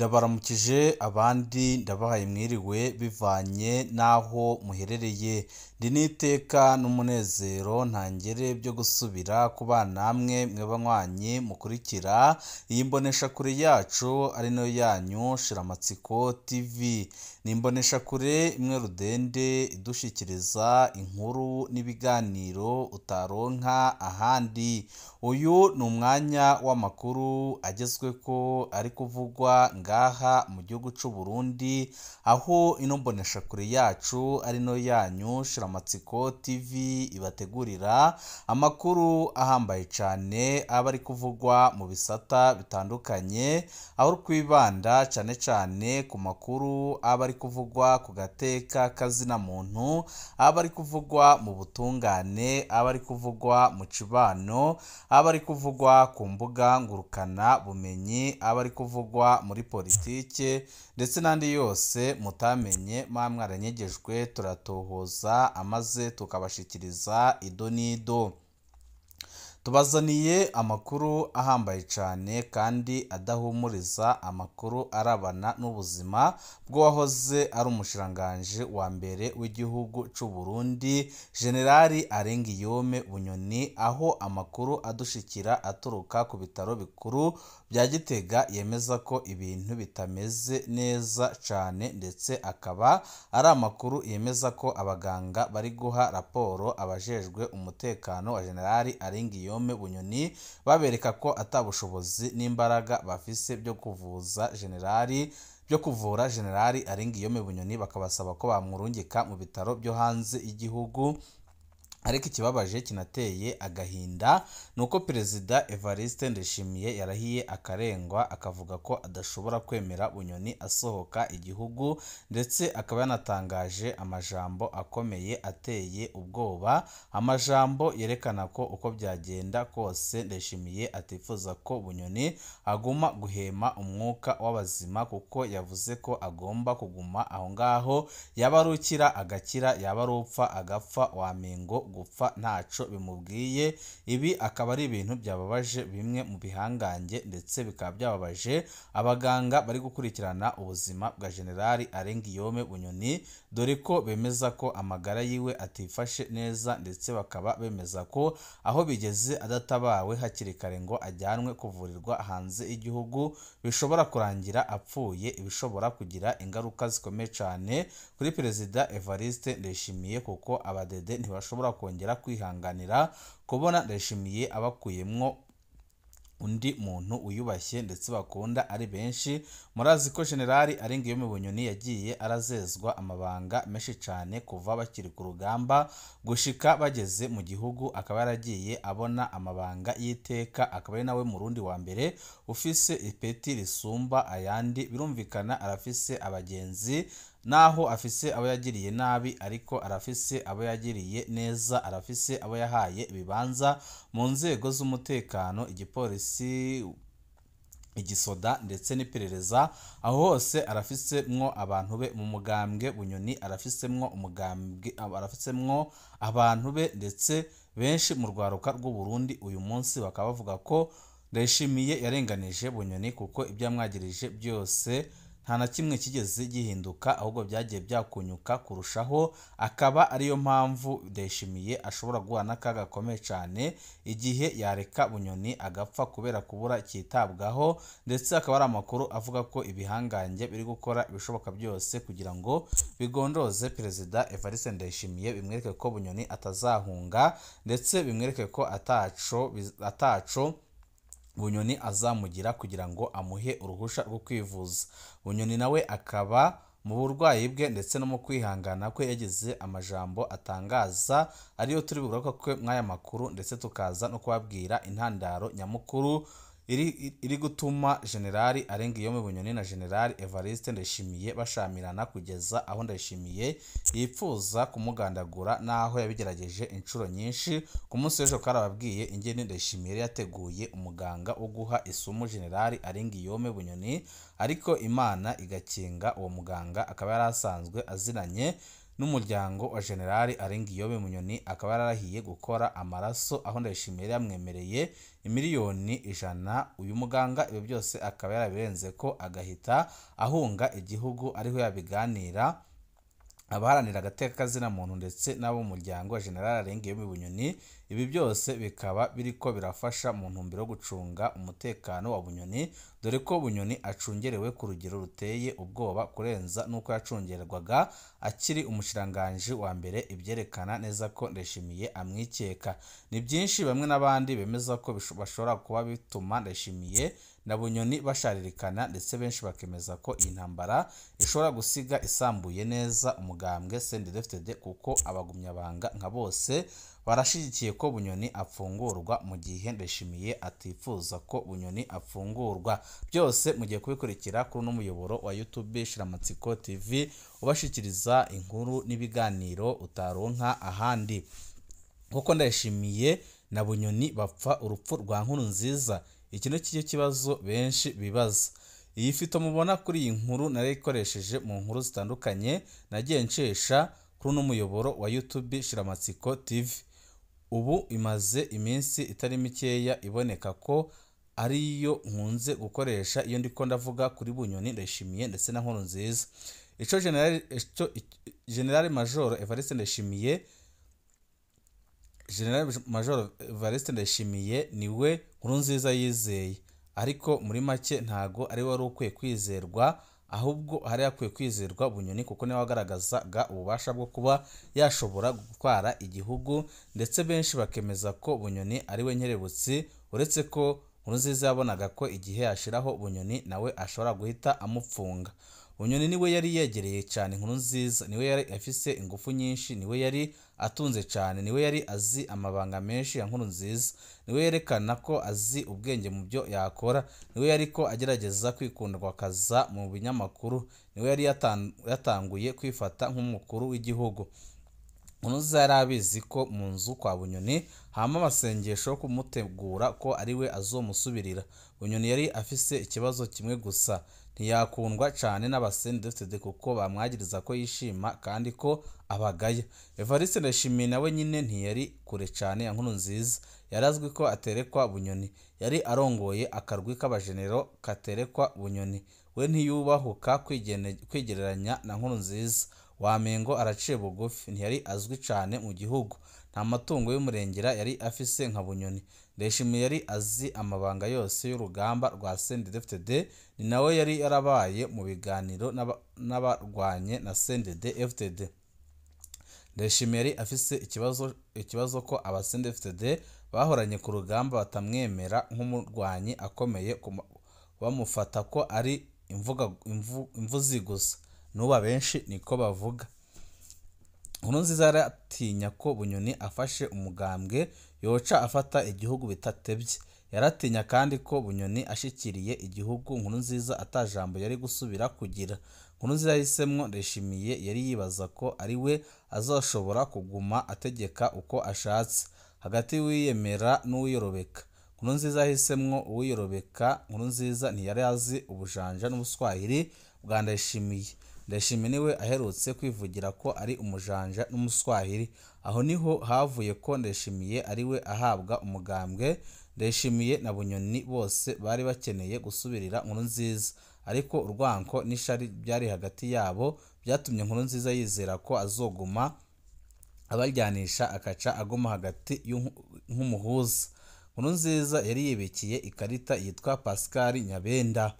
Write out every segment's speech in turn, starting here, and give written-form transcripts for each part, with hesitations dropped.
Ndabaramukije abandi ndabahaye mwiriwe bivanye n'aho muherereye, ndi n'iteka n'umunezero ntangere byo gusubira kubana namwe mwe banywanyi mukurikira iyi mboneshakure yacu ari nayo yanyu Shiramatsiko TV. Ni imboneshakure imwe rudende idushikiriza inkuru n'ibiganiro utaronka ahandi. Uyu ni umwanya w'amakuru agezweko ari kuvugwa ngaha mu gihugu c'u Burundi, aho ino mboneshakure yacu ari nayo yanyu Shiramatsiko TV ibategurira amakuru ahambaye cane aba ari kuvugwa mu bisata bitandukanye, aho twibanda cane cane ku makuru aba ari kuvugwa ku gateka kazina muntu, aba ari kuvugwa mu butungane, aba ari kuvugwa mu cibano, aba ari kuvugwa ku mbuga ngurukana bumenyi, aba ari kuvugwa muri politike ndetse n'andi yose mutamenye mwa mwaranyegejwe, turatohoza amaze tukabashikiriza ido n'ido. Tubazaniye amakuru ahambaye cane kandi adahumuriza, amakuru arabana n'ubuzima bw'uwahoze ari umushikiranganji wa mbere w'igihugu c'u Burundi, Generali Arengiyome Bunyoni, aho amakuru adushikira aturuka ku bitaro bikuru bya Gitega yemeza ko ibintu bitameze neza cane, ndetse akaba ari amakuru yemeza ko abaganga bari guha raporo abajejwe umutekano wa Generali Arengiyome Bunyoni, babereka ko ata bushobozi n'imbaraga bafise byo kuvuza Generali byo kuvura Generali Arengiyome Bunyoni, bakabasaba ko bamurungika mu bitaro byo hanze y'igihugu. Ariko ikibabaje kinateye agahinda nuko Perezida Evariste Ndayishimiye yarahiye akarengwa akavuga ko adashobora kwemera Bunyoni asohoka igihugu, ndetse akaba yanatangaje amajambo akomeye ateye ubwoba, amajambo yerekana ko uko byagenda kose Ndayishimiye atifuza ko Bunyoni aguma guhema umwuka w'abazima, kuko yavuze ko agomba kuguma aho ngaho, yaba ari ukira agakira, yaba ari upfa agapfa, wamengo gupfa ntaco bimubwiye. Ibi akaba ari ibintu byababaje bimwe mu bihangange, ndetse bikaba byababaje abaganga bari gukurikirana ubuzima bwa Generali Arengiyome Bunyoni, dore ko bemeza ko amagara yiwe atifashe neza, ndetse bakaba bemeza ko aho bigeze adatabawe hakiri kare ngo ajyanwe kuvurirwa hanze y'igihugu bishobora kurangira apfuye, ibishobora kugira ingaruka zikomeye cane kuri Perezida Evariste Ndayishimiye, kuko abadede ntibashobora kongera kwihanganira kubona Ndayishimiye abakuyemwo undi muntu wiyubashye ndetse bakunda ari benshi. Murazi ko Generali Arengiyome Bunyoni yagiye arazezwa amabanga menshi cane kuva bakiri ku rugamba gushika bageze mu gihugu, akaba yaragiye abona amabanga y'iteka, akaba ari nawe Murundi wa mbere ufise ipeti risumba ayandi. Birumvikana arafise abagenzi, naho afise abo yagiriye nabi, ariko arafise abo yagiriye neza, arafise abo yahaye ibibanza mu nzego z'umutekano, igipolisi, igisoda ndetse n'iperereza. Aho hose arafisemwo abantu be mu mugambwe Bunyoni, arafisemwo umugambwe, arafisemwo abantu be ndetse benshi mu rwaruka rw'u Burundi uyu munsi bakaba bavuga ko Ndayishimiye yarenganije Bunyoni, kuko ibyo yamwagirije byose nta na kimwe kigeze gihinduka, ahubwo byagiye byakunyuka kurushaho. Akaba ariyo mpamvu Ndayishimiye ashobora guhura n'akaga gakomeye cane igihe yareka Bunyoni agapfa kubera kubura cyitabwaho, ndetse akaba ari amakuru avuga ko ibihangange biri gukora ibishoboka byose kugira ngo bigondoze Perezida Evariste Ndayishimiye, bimwereke ko Bunyoni atazahunga, ndetse bimwereke ko ataco Bunyoni azamugira kugira ngo amuhe uruhusha rwo kwivuza. Bunyoni nawe akaba mu burwayi bwe ndetse no mu kwihangana kwe yagize amajambo atangaza, ariyo turi bugaruke mw'aya makuru, ndetse tukaza no kubabwira intandaro nyamukuru iri gutuma Generali Arengiyome Bunyoni na Generali Evariste Ndayishimiye bashamirana kugeza aho Ndayishimiye yipfuza kumugandagura, naho yabigerageje inshuro nyinshi. Ku munsi w'ejo karababwiye ingene Ndayishimiye yateguye umuganga wo guha isumu Generali Arengiyome Bunyoni, ariko Imana igakinga uwo muganga akaba yari asanzwe azinanye n'umuryango wa General Arengiyobe Bunyoni akaba yararahiye gukora amaraso aho Ndayishimiye yamwemereye 100,000,000. Uyu muganga ibyo byose akaba yarabirenze ko agahita ahunga igihugu, ariho yabiganira abaharanira agateka kazina muntu ndetse n'abo mu muryango wa General Arengiyobe Bunyoni. Ibi byose bikaba biriko birafasha mu ntumbero yo gucunga umutekano wa Bunyoni, dore ko Bunyoni acungerewe ku rugero ruteye ubwoba kurenza n'uko yacungerwaga akiri umushikiranganji wa mbere, ibyerekana neza ko Ndayishimiye amwikeka. Ni byinshi bamwe n'abandi bemeza ko bashobora kuba bituma Ndayishimiye na Bunyoni basharirikana, ndetse benshi bakemeza ko iyi ntambara ishobora gusiga isambuye neza umugambwe CNDD-FDD, kuko abagumyabanga nka bose barashigikiye ko Bunyoni apfungurwa mu gihe Ndayishimiye atifuza ko Bunyoni apfungurwa. Byose mugiye kubikurikira kuri uno muyoboro wa YouTube Shiramatsiko TV, ubashikiriza inkuru n'ibiganiro utaronka ahandi. Kuko Ndayishimiye na Bunyoni bapfa urupfu rwa Nkurunziza, iki ni cyo kibazo benshi bibaza. Iyi fito mubona kuri iyi nkuru narayikoresheje mu nkuru zitandukanye nagiye nshesha kuri uno muyoboro wa YouTube Shiramatsiko TV. Ubu imaze iminsi itari mikeya iboneka ko ariyo nkunze gukoresha iyo ndiko ndavuga kuri Bunyoni, Ndayishimiye ndetse na Nkurunziza. Ico General Major Evariste Ndayishimiye, General Major Evariste Ndayishimiye niwe Nkurunziza yizeye, ariko muri make ntago ari wari ukwiye kwizerwa, ahubwo hari akwiye kwizerwa Bunyoni, kuko niwe wagaragazaga ububasha bwo kuba yashobora gutwara igihugu, ndetse benshi bakemeza ko Bunyoni ari we nkerebutsi, uretse ko Nkurunziza yabonaga ko igihe yashiraho Bunyoni nawe ashobora guhita amupfunga. Bunyoni niwe yari yegereye cyane Nkurunziza, niwe yari afise ingufu nyinshi, niwe yari atunze cyane, niwe yari azi amabanga menshi ya Nkurunziza, niwe yerekana ko azi ubwenge mu byo yakora, niwe yari ko agerageza kwikundwakaza mu binyamakuru, niwe yari yatanguye kwifata nk'umukuru w'igihugu. Nkurunziza yari abizi ko mu nzu kwa Bunyoni hama amasengesho yo kumutegura ko ari we azomusubirira. Bunyoni yari afise ikibazo kimwe gusa, ntiyakundwa cyane n'aba-CNDD-FDD kuko bamwagiriza ko yishima kandi ko abagaya. Evariste Ndayishimiye nawe nyine ntiyari kure cyane ya Nkurunziza, yari azwi ko aterekwa Bunyoni, yari arongoye akarwi k'abajenero katerekwa Bunyoni. We ntiyubahuka kwigereranya na Nkurunziza, wamengo araciye bugufi, ntiyari azwi cyane mu gihugu, nta matungo y'umurengera yari afise nka Bunyoni. Ndayishimiye yari azi amabanga yose y'urugamba rwa CNDD-FDD, ni nawe yari yarabaye mu biganiro n'abarwanye na CNDD-FDD. Ndayishimiye yari afise ikibazo ko aba CNDD-FDD bahoranye ku rugamba batamwemera nk'umurwanyi akomeye, bamufata ko ari imvuzi gusa, n'ubu abenshi niko bavuga. Nkurunziza yaratinya ko Bunyoni afashe umugambwe yoca afata igihugu bitatebye. Yaratinya kandi ko Bunyoni ashikiriye igihugu Nkurunziza atajambo yari gusubira kugira. Nkurunziza yahisemwo Ndayishimiye, yari yibaza ko ari we azoshobora kuguma ategeka uko ashatse, hagati y'uwiyemera n'uwiyorobeka. Nkurunziza yahisemwo uwiyorobeka. Nkurunziza ntiyari azi ubujanja n'ubuswahili bwa Ndayishimiye. Ndayishimiye niwe aherutse kwivugira ko ari umujanja n'umuswahili. Aho niho havuye ko Ndayishimiye ari we ahabwa umugambwe. Ndayishimiye na Bunyoni bose bari bakeneye gusubirira Nkurunziza, ariko urwanko n'ishari byari hagati yabo byatumye Nkurunziza yizera ko azoguma abaryanisha akaca aguma hagati nk'umuhuza. Nkurunziza yari yibikiye ikarita yitwa Pascal Nyabenda.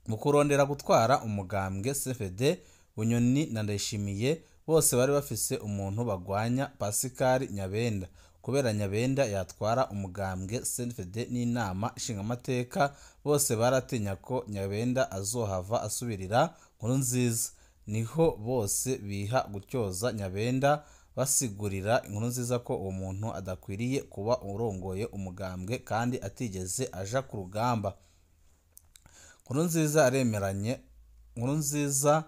Mu kurondera gutwara umugambwe CFD, Bunyoni na Ndayishimiye bose bari bafise umuntu bagwanya, Pascal Nyabenda. Kubera Nyabenda yatwara umugambwe CFD n'inama nshingamateka, bose baratinya ko Nyabenda azohava asubirira Nkurunziza. Niho bose biha gutyoza Nyabenda, basigurira Nkurunziza ko uwo muntu adakwiriye kuba urongoye umugambwe kandi atigeze aja ku rugamba. Nkurunziza aremeranye, Nkurunziza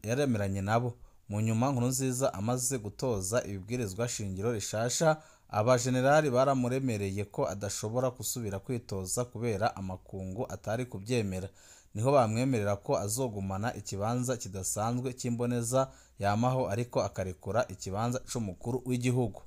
yaremeranye nabo. Mu nyuma Nkurunziza amaze gutoza ibibwirizwa shingiro rishasha, aba generali baramuremereye ko adashobora gusubira kwitoza kubera amakungu atari kubyemera. niho bamwemerera ko azogumana ikibanza kidasanzwe cy'imboneza yamaho, ariko akarekura ikibanza c'umukuru w'igihugu.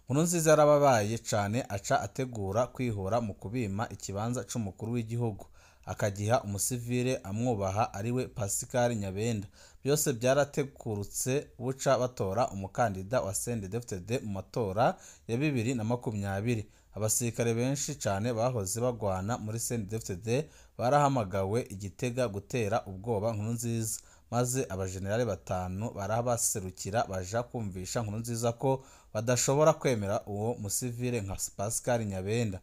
Nkurunziza yarababaye cane, aca ategura kwihora mu kubima ikibanza c'umukuru w'igihugu akagiha umusivile amwubaha ariwe Pascal Nyabenda. Byose byaratekurutse buca batora umukandida wa CNDD-FDD mu matora ya 2020. Abasirikare benshi cane bahoze bagwana muri CNDD-FDD barahamagawe i Gitega gutera ubwoba Nkurunziza, maze abajenerali 5 barabaserukira baja kumvisha Nkurunziza ko badashobora kwemera uwo musivile nka Pascal Nyabenda.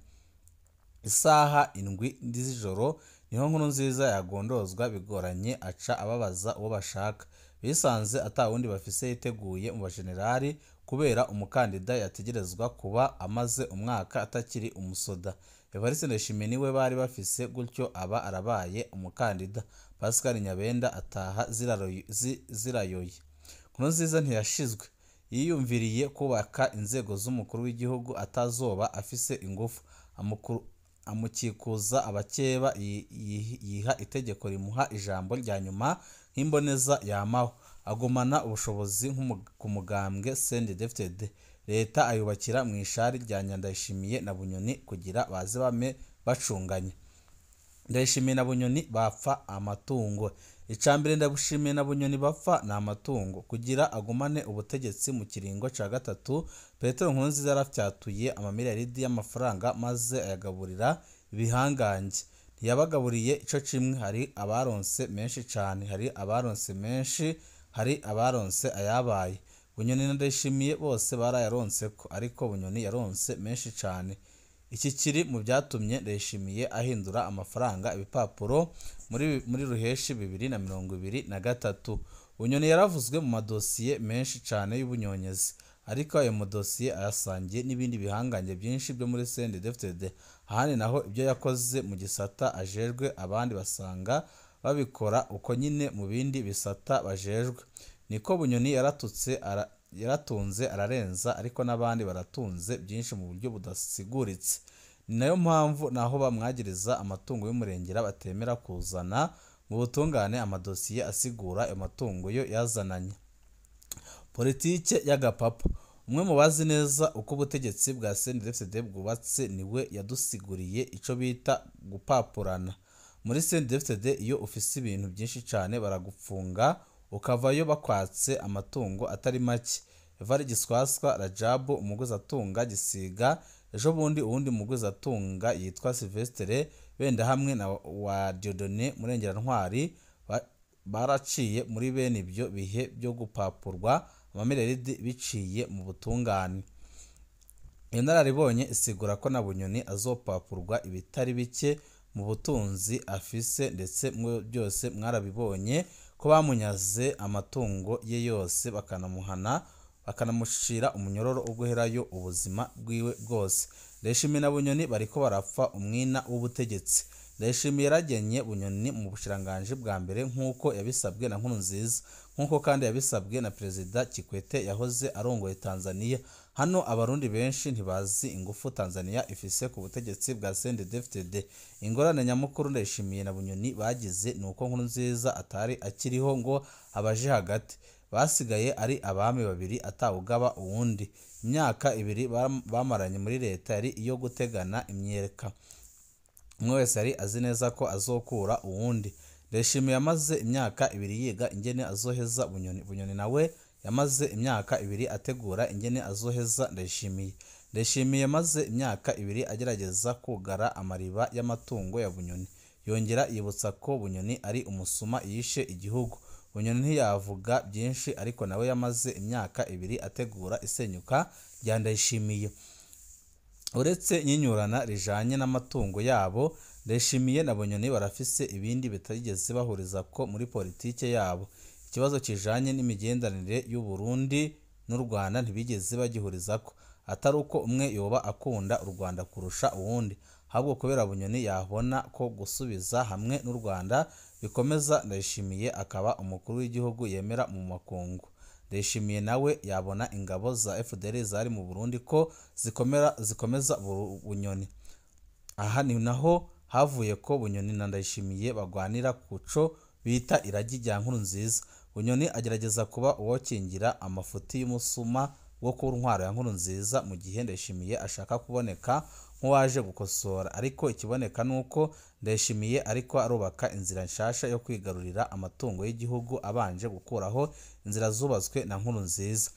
Isaha 7 z'ijoro niho Nkurunziza yagondozwa bigoranye, aca ababaza uwo bashaka. Bisanze atawundi bafise yiteguye mu bajenerali kubera umukandida yategerezwa kuba amaze umwaka atakiri umusoda. Evariste Ndayishimiye niwe bari bafise, gutyo aba arabaye umukandida. Pascal Nyabenda ataha zirayoye. Nkurunziza ntiyashizwe, yiyumviriye kubaka inzego z'umukuru w'igihugu atazoba afise ingufu, amukikuza abakeba, yiha itegeko rimuha ijambo rya nyuma nk'imboneza yamaho, agumana ubushobozi ku mugambwe CNDD-FDD. Leta ayubakira mu ishari rya Ndayishimiye na Bunyoni kugira baze bame bacunganye. Ndayishimiye na Bunyoni bapfa amatungo. Icambere Ndayishimiye na Bunyoni bapfa ni amatungo. Kugira agumane ubutegetsi mu kiringo ca gatatu, Petero Nkurunziza yarafyatuye amamiliyaridi y'amafaranga maze ayagaburira ibihangange. Ntiyabagaburiye ico cimwe, hari abaronse menshi cane, hari abaronse menshi, hari abaronse ayabaye. Bunyoni na Ndayishimiye bose barayaronseko, ariko Bunyoni yaronse menshi cane. Iki kiri mu byatumye Ndayishimiye ahindura amafaranga ibipapuro muri ruheshi 2023. Bunyoni yaravuzwe mu madosiye menshi cane y'ubunyonyezi, ariko ayo madosiye ayasangiye n'ibindi bihangange byinshi byo muri CNDD-FDD. Ahandi naho ibyo yakoze mu gisata ajejwe, abandi basanga babikora uko nyine mu bindi bisata bajejwe. Niko Bunyoni yaratunze ararenza, ariko n'abandi baratunze byinshi mu buryo budasiguritse. Ni nayo mpamvu naho bamwagiriza amatungo y'umurengera batemera kuzana mu butungane amadosiye asigura ayo matungo yo yazananye. Politike y'agapapa. Umwe mu bazi neza uko ubutegetsi bwa CNDD-FDD bwubatse niwe yadusiguriye ico bita gupapurana. Muri CNDD-FDD iyo ufise ibintu byinshi cane baragupfunga ukavayo bakwatse amatungo atari make. Evari Giswaswa, Rajabu umuguzatunga Gisiga, ejo bundi uwundi muguzatunga yitwa Silvestre Benda hamwe na wa Dieudonné Murengerantwari baraciye muri bene ibyo bihe byo gupapurwa amamiliyaridi biciye mu butungane. Iyo nararibonye isigura ko na Bunyoni azopapurwa ibitari bike mu butunzi afise, ndetse byose mwarabibonye ko bamunyaze amatungo ye yose bakanamuhana bakanamushira umunyororo wo guherayo ubuzima bwiwe bwose. Ndayishimiye na Bunyoni bariko barapfa umwina w'ubutegetsi. Ndayishimiye yaragenye Bunyoni mu bushiranganje bwa mbere nk'uko yabisabwe na Nkurunziza, nk'uko kandi yabisabwe na Perezida Kikwete yahoze arongoye Tanzania. Hano abarundi benshi ntibazi ingufu Tanzania ifise ku butegetsi bwa CNDD-FDD. Ingorane nyamukuru Ndayishimiye na Bunyoni bagize ni uko Nkurunziza atari akiriho ngo abaje hagati, basigaye ari abami babiri atawugaba uwundi. Imyaka ibiri bamaranye muri leta yari iyo gutegana imyereka, umwe wese yari azi neza ko azokura uwundi. Ndayishimiye yamaze imyaka ibiri yiga ingene azoheza Bunyoni, Bunyoni nawe yamaze imyaka ibiri ategura ingene azoheza Ndayishimiye. Ndayishimiye yamaze imyaka ibiri agerageza kugara amariba y'amatungo ya Bunyoni, yongera yibutsa ko Bunyoni ari umusuma yishe igihugu. Bunyoni ntiyavuga byinshi, ariko nawe yamaze imyaka ibiri ategura isenyuka rya Ndayishimiye. Uretse nyinyurana rijanye n'amatungo yabo, Ndayishimiye na Bunyoni barafise ibindi bitarigeze bahuriza ko muri politike yabo. Ikibazo kijanye n'imigenderanire y'u Burundi n'u Rwanda ntibigeze bagihurizako, atari uko umwe yoba akunda u Rwanda kurusha uwundi, ahubwo kubera Bunyoni yabona ko gusubiza hamwe n'u Rwanda bikomeza Ndayishimiye akaba umukuru w'igihugu yemera mu makungu. Ndayishimiye nawe yabona ingabo za FDL zari mu Burundi ko zikomeza Bunyoni. Aha ni naho havuye ko Bunyoni na Ndayishimiye bagwanira kuco bita iragi rya Nkurunziza. Bunyoni agerageza kuba uwokingira amafuti y'umusuma wo ku ntwaro ya Nkurunziza, mu gihe Ndayishimiye ashaka kuboneka nk'uwaje gukosora. Ariko ikiboneka nuko Ndayishimiye ariko arubaka inzira nshasha yo kwigarurira amatungo y'igihugu abanje gukuraho inzira zubatswe na Nkurunziza.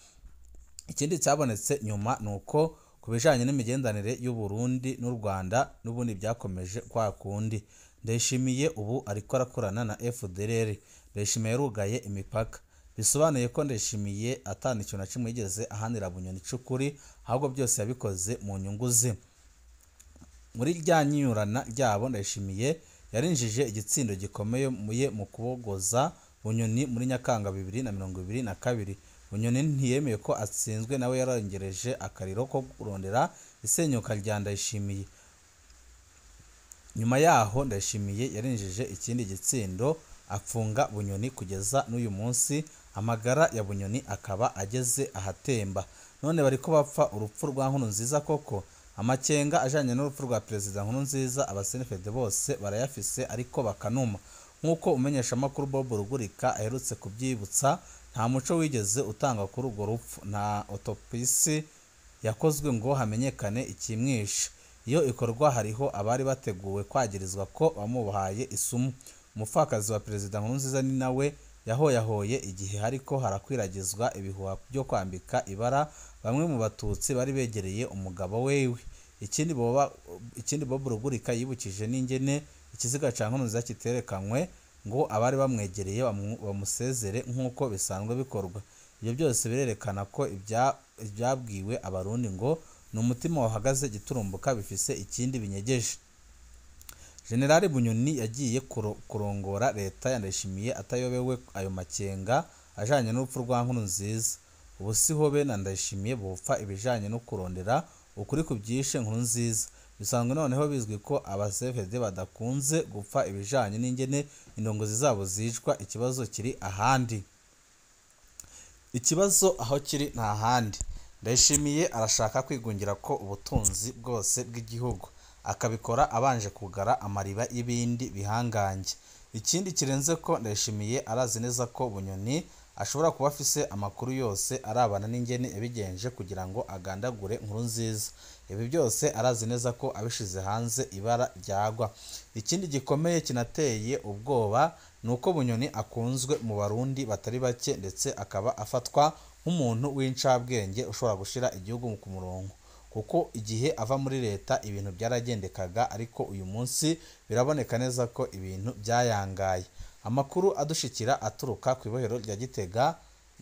Ikindi cyabonetse nyuma nuko ku bijanye n'imigenderanire y'u Burundi n'u Rwanda n'ubundi byakomeje kwa kundi. Ndayishimiye ubu ariko arakorana na FDLR. Ndayishimiye yarugaye imipaka, bisobanuye ko Ndayishimiye atana ikintu na kimwe yigeze ahanira Bunyoni c'ukuri, ahubwo byose yabikoze mu nyungu ze. Muri rya nyurana ryabo, Ndayishimiye yarinjije igitsindo gikomeye mu kubogoza Bunyoni muri Nyakanga 2022. Bunyoni ntiyemeye ko atsinzwe, nawe yarongereje akariro ko kurondera isenyuka rya Ndayishimiye. Nyuma yaho Ndayishimiye yarinjije ikindi gitsindo apfunga Bunyoni kugeza n'uyu munsi amagara ya Bunyoni akaba ageze ahatemba. None bariko bapfa urupfu rwa Nkurunziza koko? Amakenga ajanye n'urupfu rwa Perezida Nkurunziza abasenefede bose barayafise, ariko bakanuma. Nk'uko umumenyeshamakuru Bob Rugurika aherutse kubyibutsa, nta muco wigeze utangwa kuri urwo rupfu, nta autopsy yakozwe ngo hamenyekane ikimwishe. Iyo ikorwa hariho abari bateguwe kwagirizwa ko bamubahaye isumu. Umupfakazi wa Perezida Nkurunziza ni nawe yahoyahoye igihe hariko harakwiragizwa ibihuha byo kwambika ibara bamwe mu Batutsi bari begereye umugabo wewe. Ikindi Bob Rugurika yibukije n'ingene ikiziga ca Nkurunziza kiterekanywe ngo abari bamwegereye bamusezere nk'uko bisanzwe bikorwa. Ibyo byose birerekana ko ibyabwiwe Abarundi ngo ni umutima wahagaze giturumbuka bifise ikindi binyegeje. General Bunyoni yagiye kurongora leta ya Ndayishimiye atayobewe ayo makenga ajanye n'urupfu rwa Nkurunziza. Ubu siho be na Ndayishimiye bopfa ibijanye no kurondera ukuri ku byishe Nkurunziza. Bisanzwe noneho bizwi ko aba CFD badakunze gupfa ibijanye n'ingene indongozi zabo zicwa. Ikibazo kiri ahandi, ikibazo aho kiri nta handi. Ndayishimiye arashaka kwigungira ko ubutunzi bwose bw'igihugu, akabikora abanje kugara amariba y'ibindi bihangange. Ikindi kirenze ko Ndayishimiye arazi neza ko Bunyoni ashobora kuba afise amakuru yose arabana n'ingene yabigenje kugira ngo agandagure Nkurunziza. Ibi byose arazi neza ko abishize hanze ibara ryagwa. Ikindi gikomeye kinateye ubwoba ni uko Bunyoni akunzwe mu Barundi batari bake, ndetse akaba afatwa nk'umuntu w'incabwenge ushobora gushira igihugu ku murongo, kuko igihe ava muri leta ibintu byaragendekaga, ariko uyu munsi biraboneka neza ko ibintu byayangaye. Amakuru adushikira aturuka ku ibohero rya Gitega,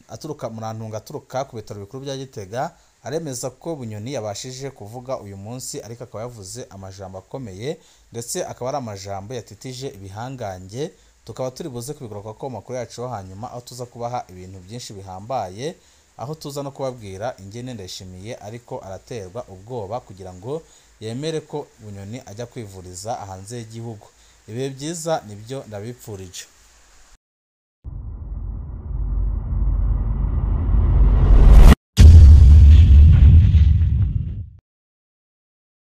aturuka Murantunga, aturuka ku bitaro bikuru bya Gitega, aremeza ko Bunyoni yabashije kuvuga uyu munsi, ariko akaba yavuze amajambo akomeye, ndetse akaba ari amajambo yatitije ibihangange. Tukaba turi buze kubigaruka ko makuru yacu yo hanyuma, aho tuza kubaha ibintu byinshi bihambaye, aho tuza no kubabwira ingene Ndayishimiye ariko araterwa ubwoba kugira ngo yemere ko Bunyoni ajya kwivuriza hanze y'igihugu. Ibihe byiza nibyo ndabipfurije.